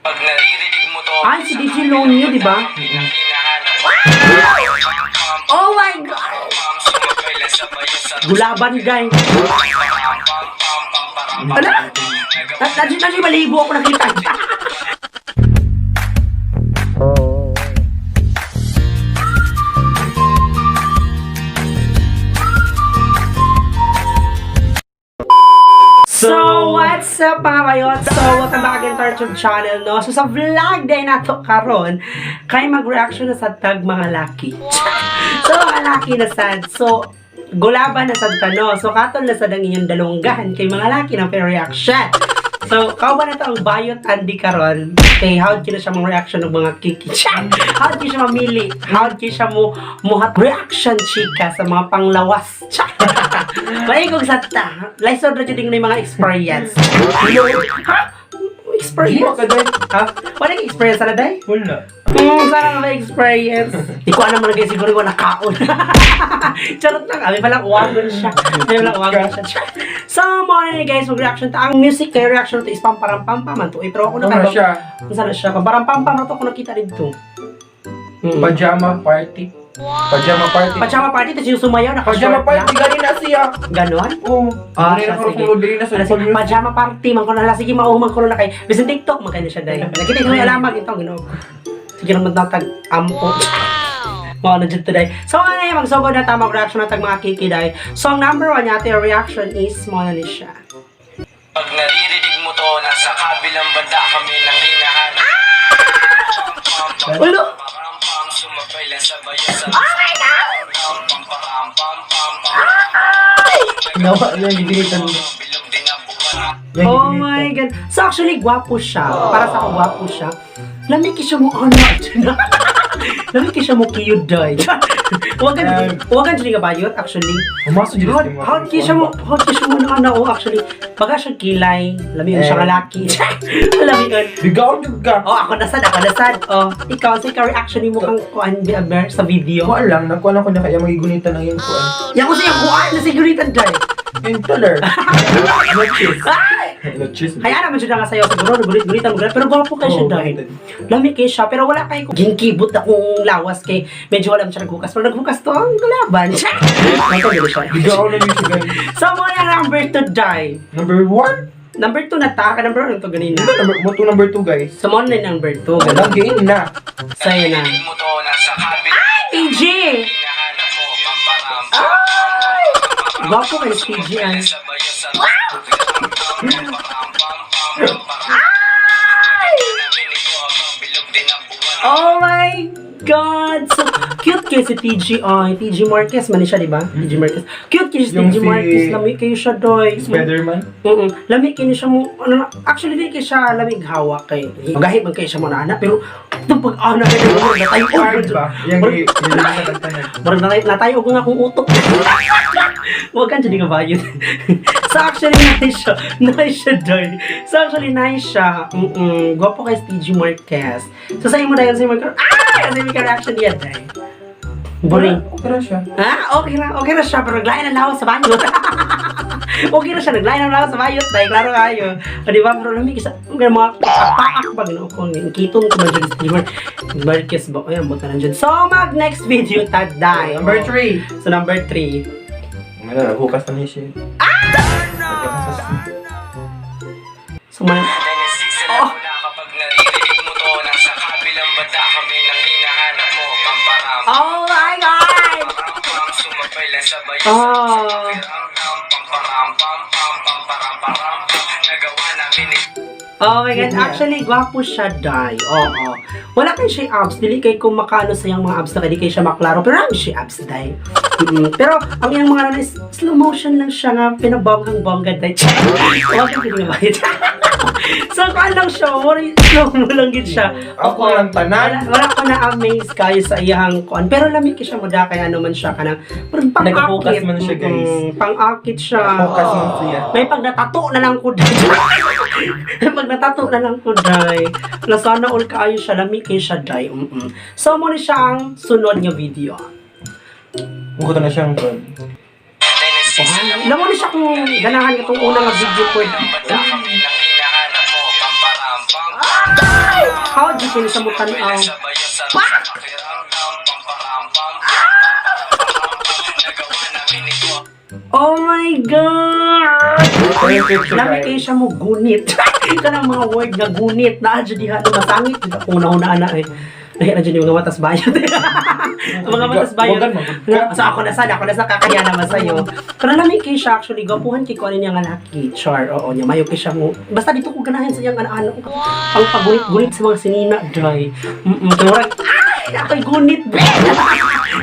Pag naririnig mo to, Ay, si DJ Lonyo, di ba? Oh my God! Gulaban, guys. Ala! Nandun malibo ako nakita. So, what's up, mga bayot? So, welcome back again to our YouTube channel, no? So, sa vlog day na to karon, kay mag-reaction na sa tag mga laki. So, mga laki na sad. So, gulaban na sad ta, no? So, katol na sad ang inyong dalunggan kay mga laki ng reaction. So, kauban na to ang bayot Andy karon. Kay how kina siya mong reaction ng mga kiki. How kina siya mamili? How kina siya mo muhat reaction chika sa mga panglawas? Maigog sa ta. Lisod ra jud yung mga experience. Ha? Experience? Ka day. Ha? Wala kang experience na day? Wala. Sana nga may experience. Di ko alam mo na guys, siguro wala kaon. Charot lang, kami pala uwagon siya. May pala uwagon siya. So, mo na ni guys, mag-reaction ta. Ang music kay reaction to is pamparampampa man to. Eh, pero ako na Ano siya? Sana siya? Pamparampampa na to ako nakita dito. Pajama party. Pajama party. Pajama party, tapos yung sumayaw, naka-short Pajama party lang. gani na siya. Ganon? Oo. Ah, Ano siya, na sige. kung dili na sa Ala, sige, pajama party, man ko na lang. Sige, mauhuman ko na kay. Bisan TikTok, magkano siya dahil. Nakita ko yung alamag ito, ginoo ko. Sige naman natag ampo. Mga na dyan today. So, ano yung magsugod na tama reaction na tag mga kiki dahil. So, ang number one natin reaction is mo na ni siya. Pag naririnig mo to, nasa kabilang banda kami nang hinahanap. Ulo! Sumabay lang sabay sa Oh my God! Nawa niya gigilitan. Bilog din ang buwan. Oh my God. So, actually, gwapo siya. Para sa ako, gwapo siya. Lamig siya mo, ano? Lamig siya mo kiyud day. Huwag ka dyan nga bayot, actually. Pumasok dyan How how siya mo na ano, oh, actually. Baga siya kilay, lami siya nga laki. Lami yun. Bigaw jud ka. Oh, ako nasad, ako nasad. Oh, ikaw, sa ikaw reaction ni mo kang kuan di aber sa video. Kuan lang, nakuha lang ko na kaya magigunitan ang iyong kuan. Yang ko sa iyang kuan, nasa siguritan dyan. Yung taller. No cheese. Ay! No cheese. Kaya naman siya nga sa'yo, siguro, gulit-gulitan mo, pero gwapo kayo siya Oo, dahil. gunitan. Lami kayo siya, pero wala kayo ginkibot akong lawas kay medyo wala man siya naghukas. Pero naghukas to, ang kalaban. Ito, gano'n siya. Bigaw na yun siya guys. So, mo na number 2 die. Number one? Number 2 na ta, ka number 1 to ganina. Ito number, mo to number two guys. So, mo na number 2. Walang gain na. Sa'yo na. Naririnig mo to, nasa kabilang TJ! hinahanap mo. Pamparam, Ay! Gwapo kayo si TJ ay. sabay sa Bilog din ang buwan. Oh my God! So, cute kayo si TG. Ay, TG Marquez man siya, di ba? TG Marquez. Cute kayo si Yung TG si Marquez. Lami kayo siya, doy. Spider-Man. Lami kayo siya mo. Ano, na- actually, di kayo siya lamig hawak kay. Gahit man kayo siya mo na anak, pero itong pag-ana kayo, murag natayo. Card ba? Yung yung Murag natayo ko nga kung utok. Huwag kang dyan nga bayot. So actually, nice siya. Nice siya, Doy. So actually, nice siya. Gwapo kay TG Marquez. So sa imo na yun, sa imo ka, ah! Sa imo ka reaction niya, Day. Boring. Okay na siya. Ha? Okay na, okay na siya, pero naglain ang lawas sa banyo. Okay na siya, naglain ang lawas sa banyo. Dahil klaro kayo. O di ba, pero lamig isa, ang ganun mga paak ba, gano'n ko, ang kitong ko man dyan, si Marquez ba? Ay, ang buta na dyan. So, mag next video, taday. Number three. So, number 3. Wala, naghukas na niya siya. So, man, Oh. Kapag naririnig mo to, nasa kabilang banda kami nang hinahanap mo. Pamparam, oh my God! pam, sumabay lang sabay sa Oh. pakiramdam. Pamparam, pam, pam, pamparam, param, pam. Nagawa namin ito. Oh my God, actually, gwapo siya, Day. Oo. Wala kay siya abs. Dili kay kung makano sa iyang mga abs na kay di kay siya maklaro. Pero ang siya abs, Day. Pero ang iyang mga ano is slow motion lang siya nga pinabonggang-bongga, Day. Huwag kang pinabayad. So, kuan lang siya. More slow mo lang gid siya. Ako lang tanan. Wala, wala ko na-amaze kayo sa iyang kuan. Pero lami kay siya mo da kaya ano man siya kanang parang pang-akit. Nag-focus man siya, guys. Pang-akit siya. Focus man siya. May pag natato na lang ko dai. May pag natato na lang ko dai. Na sana all kaayo siya lami kay siya dai. So mo ni siya ang sunod nga video. Mukha na siyang kuan. Oh, Lamo ni siya kung ganahan itong unang nga video ko. Banda kami nang hinahanap mo. Pamparam, pam, How di ko sa mo tan-aw? Pak! Nagawa namin ito. Oh my God! Thank you, Lami kayo siya mo gunit. Kanang mga word nga gunit na adyo diha no masangit jud ako una-una na eh. Lahi na jud yung mga matas bayot. Ang mga matas bayot. Wagan, magud ka. So ako na sa kakaya naman sa'yo. Pero lami kay siya actually gwapuhan kay ko ani niya nga laki. Char, oo niya mayo kay siya mo. Basta dito ko ganahan sa iyang ano-ano. Ang pagunit-gunit sa mga sinina dry. Kaya murag, ay, ako'y gunit, be!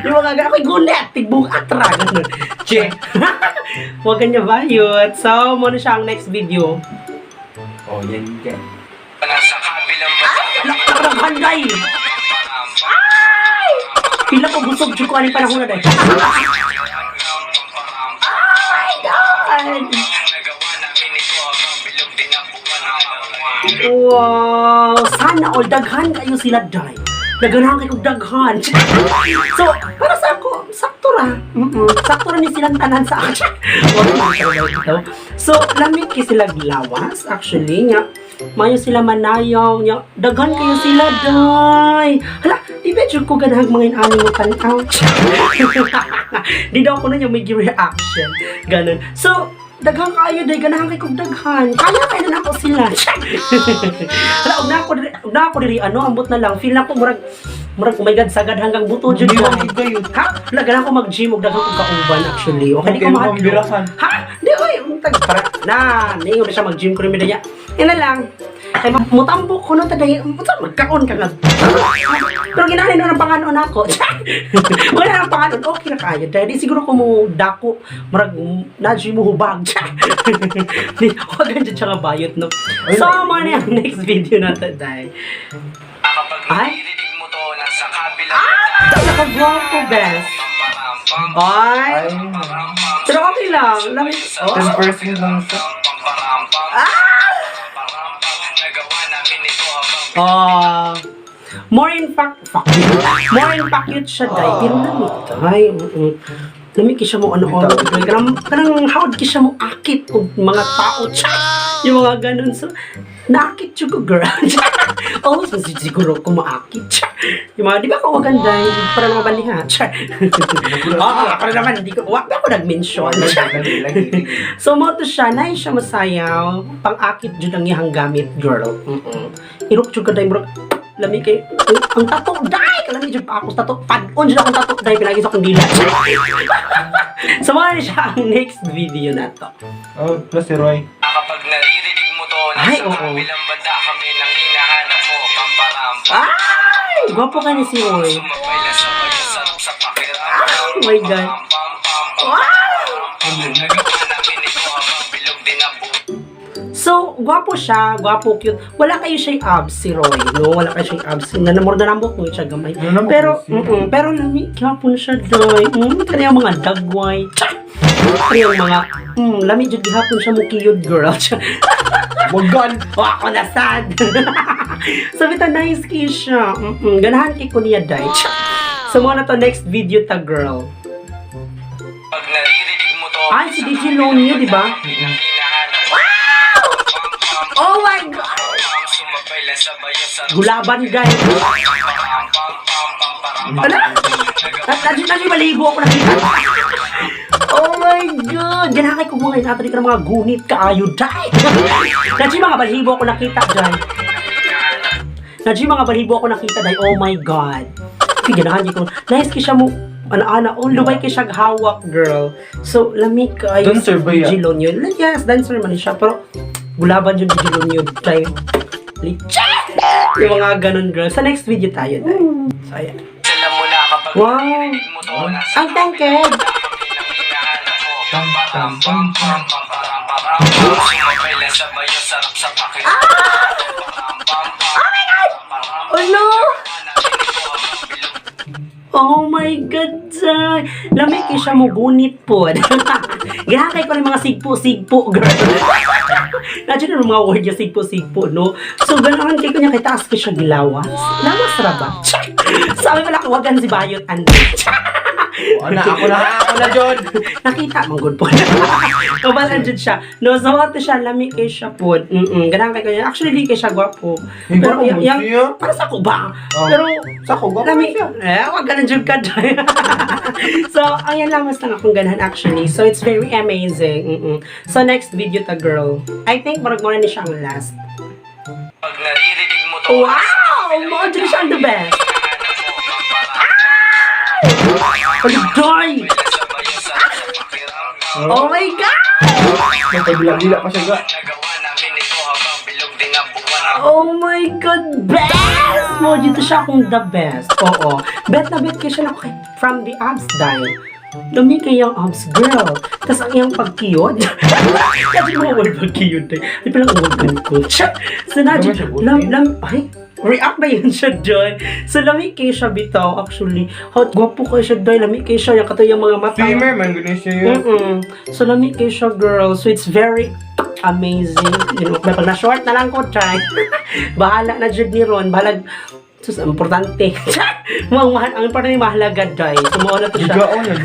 Yung mga ako'y gunit, tigbong atra. Ganun. Che. Huwag kanya bayot. So, muna siya ang next video. Oh, yan ka. Nasa kabilang bansa kami Nakakaghanday! Ay! Pila ko busog jud ko ani panahon na day. Oh my God! Nagawa namin ito habang bilog din ang buwan. Wow! Sana all daghan kayo sila day. Daghan kayo kog daghan. So, para sa ako, sakto ra. Sakto ra ni silang tanan sa ako. Wag mo ito. So, lamig kay sila lawas actually nya. Mayo sila manayaw nya. Daghan kayo sila day. Hala, di ba jud ko ganahag mga inani mo tan-aw? Di daw ko na niya may reaction. Ganun. So, daghan kayo day ganahan kay kog daghan. Kaya kay na nako sila. Hala, og na ako diri ano, ambot na lang. Feel na ko murag murag oh my God, sagad hanggang buto jud Hindi ko. man kayo. Ha? Wala, ganahan ko mag-gym og daghan kog kauban actually. Okay, di ko Okay, mahadlok. pambirahan. Ha? Di oy, tag para na, niingon na siya mag-gym ko rin niya. Yan na lang. Kay mutambok ko no taday, unsa magkaon ka nga. Pero ginahin na ng panganon ako. Wala nang panganon, okay na kayo. Dahil di siguro ko mo dako, murag na mo hubag. Di, wag ganyan siya nga bayot, no? So, mo na yung next video na to, dahil. Kapag Ay? naririnig mo to, nasa kabilang Ah! Nakagwapo, best. Ay! Ay. Pero okay lang. Lamig. Oh. 10% lang sa... Ah! Nagawa namin ito habang Ah. More in fact, fuck. More in fact, cute siya, day. Pero lamig, day. Lamig siya mo ano-ano. Kanang, kanang howd siya mo akit og mga tao. Tsa! Yung mga ganun. So, naakit siya ko, girl. Oh, so, siguro ko maakit. Tsa! Yung mga, di ba kawagan, day? Para mga baliha. Tsa! Oo, ako na naman, hindi ko, wag ba ako nag-mention? Tsa! Lagi, lagi, lagi. So, mo to siya, na siya masayaw, pang-akit jud ang iyang gamit, girl. Irok jud ka day, murag, lami kay, ang tato, day! Kalami jud pa ako sa tato, padon jud akong tato, day, pinagi sa akong dila. So, mo na siya ang next video na to. Oh, plus si Roy. Kapag naririnig mo to, Ay, nasa oo. kabilang banda kami nang hinahanap mo. Pamparampa. Ay! Gwapo ka ni si Roy. Sumabay lang sa bayo, sarap sa pakiramdam. Oh my God. Pam, pam, pam, Wow! pam. Nagawa namin ito habang bilog din ang buwan. So, gwapo siya, gwapo, cute. Wala kayo siya abs si Roy, no? Wala kayo siya abs. Nanamor na nambok mo siya gamay. Nanamok Pero, mo siya. pero lami, gwapo na siya, Roy. Kaya mga dagway. Tsa! Kaya mga, lami jud gihapon siya mo kiyod, girl. Tsa! Wagan! O, ako na sad. Sabi ta, nice kay siya. Ganahan kay ko niya, day. Tsa! So, mo na to next video ta, girl. Pag naririnig mo to, Ay, si DJ Lonyo, di ba? kami nang hinahanap mo. Oh my God! Pam, sumabay lang sa bayo, sarap Gulaban, guys. Pam, pam, pam, pam, param, pam. Ala! Nandun malibo ako nakita. Oh my God! Ganahan kay kumuha yun. Ato di ka ng mga gunit kaayo, day! Nandiyan mga balhibo ako nakita, day. Nandiyan mga balhibo ako nakita, day. Oh my God. Kaya ganahan ko. Nice kay siya mo. Ana-ana. Oh, lubay kay siya hawak, girl. So, lamig kayo. Dancer ba yan? Gilon yun. Yes, dancer man siya. Pero, gulaban yun, Gilon yun, day. Litsa! Yung mga ganun, girl. Sa next video tayo, day. So, ayan. Alam mo na kapag Wow. naririnig mo to, nasa Ang tangked! kami nang hinahanap mo. Pam, pam, Pam, pam, pam, param, param, pam. Sumabay lang sa bayo, sarap sa pakiramdam. Pam, pam, pam, Oh my God! param, Oh no! namin ito habang bilog Oh my God! Jai! Lamig kay siya mo gunit po. Gahakay ko ng mga sigpo-sigpo, girl. Nandiyan na yung mga word niya, sigpo-sigpo, no? So, ganahan kay ko niya, kay taas ko siya gilawas. Lawas ra ba? Sabi pala, kawagan si Bayot Andre. Ana, ako na, John. Nakita man gud po. Kabalan jud siya. No, so ato siya lami kay siya pod. Ganahan kay kanya. Actually di kay siya gwapo. Eh, Pero gwapo man yang siya. para sa ako ba? Oh. Pero Sa ako, gwapo lami siya. eh, wag ganun jud ka dyan. So, ayan lang mas lang akong ganahan actually. So, it's very amazing. So, next video ta, girl. I think murag mo na ni siya ang last. Pag naririnig mo to, Wow! Mao jud siya ang the best. hinahanap mo. Ay, Sa bayo sa pakiramdam. oh my God! Nagkabilang-bila pa siya, ga. Nagawa namin ito habang bilog din ang buwan. Oh my God, best! Mo, dito siya akong the best. Oo. Bet na bet kayo siya na kay from the abs, dahil. Lumi kayo ang abs, girl. Tapos ang iyang pagkiyod. Kasi mo word pagkiyod, eh. Ay, palang uwagan ko. Siya! So, na, Naman siya, buti. lam, lam, ay, react ba yun siya, Joy? So, lami kayo siya bitaw, actually. Hot, gwapo kayo siya, Joy. Lami kayo siya. Yung katoy yung mga mata. Swimmer man, gano'n siya yun. So, lami kayo siya, girl. So, it's very amazing. Pag na-short na lang ko, try. Bahala na jud ni Ron. Bahalag, sus, ang importante. Mga mahal, ang importante mahalaga, Joy. So, mao na to siya. Bigaon na.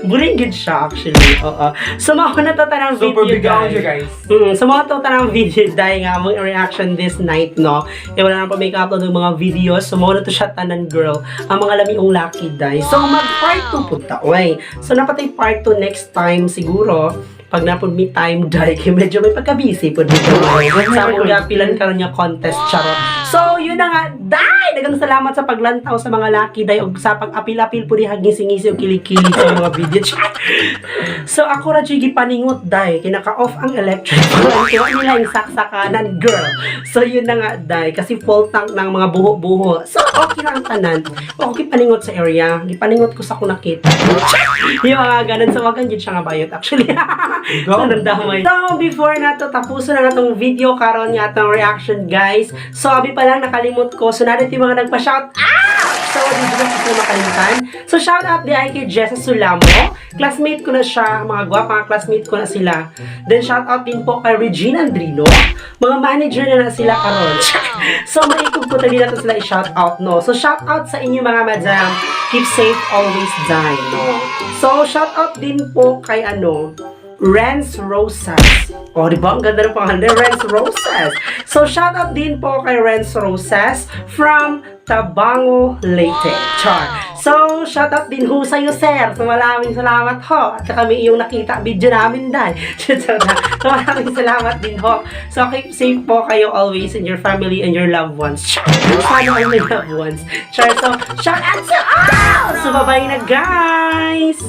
Buring gid siya, actually. Oo. So, mao na to tanang Super video, bigaon guys. siya, guys. So mga to tanang video dahil nga among reaction this night, no? Eh, wala na pa make upload ng mga videos. So, mao na to siya tanan, girl. Ang mga lamiong lucky day. So, mag part 2 po ta, oy. So, napatay part 2 next time siguro. Pag napod me time, dahil kay medyo may pagka-busy po dito. Sa among gapilan karon nga contest, charot. So, yun na nga, day! Daghang salamat sa paglantaw sa mga lucky day ug sa pag-apil-apil po diha ngisi-ngisi ug kilig-kilig sa mga video. Chat! So, ako ra jud gipaningot day, kinaka-off ang electric fan. Kaya nila yung saksakanan, girl. So, yun na nga, day, kasi full tank ng mga buho-buho. So, okay lang ang tanan. Ako gipaningot sa area, gipaningot ko sa akong nakita. Yung mga ganun, so wagan jud siya nga bayot actually. So, nandamay. So, before na to, tapusin na natong video karon nga atong reaction, guys. So, abi pa lang nakalimot ko. So, narito yung mga nagpa-shout out! So, di ko na makalimutan. So, shout out di ay kay Jessa Sulamo. Classmate ko na siya. Mga gwapa, mga classmate ko na sila. Then, shout out din po kay Regina Andrino. Mga manager na na sila karon. So, maikog ko tayo natin sila i-shout out, no? So, shout out sa inyo mga madam. Keep safe, always die, no? So, shout out din po kay ano, Renz Rosas. O, di ba? Ang ganda ng pangalan. Renz Rosas. So, shout out din po kay Renz Rosas from Tabango, Leyte. Char. So, shout out din ho sa'yo, sir. So, maraming salamat ho. At kami iyong nakita video namin dahil. So, maraming salamat din ho. So, keep safe po kayo always in your family and your loved ones. Char! Sana all my loved ones. Char. So, shout out sa all! So, bye-bye na, guys!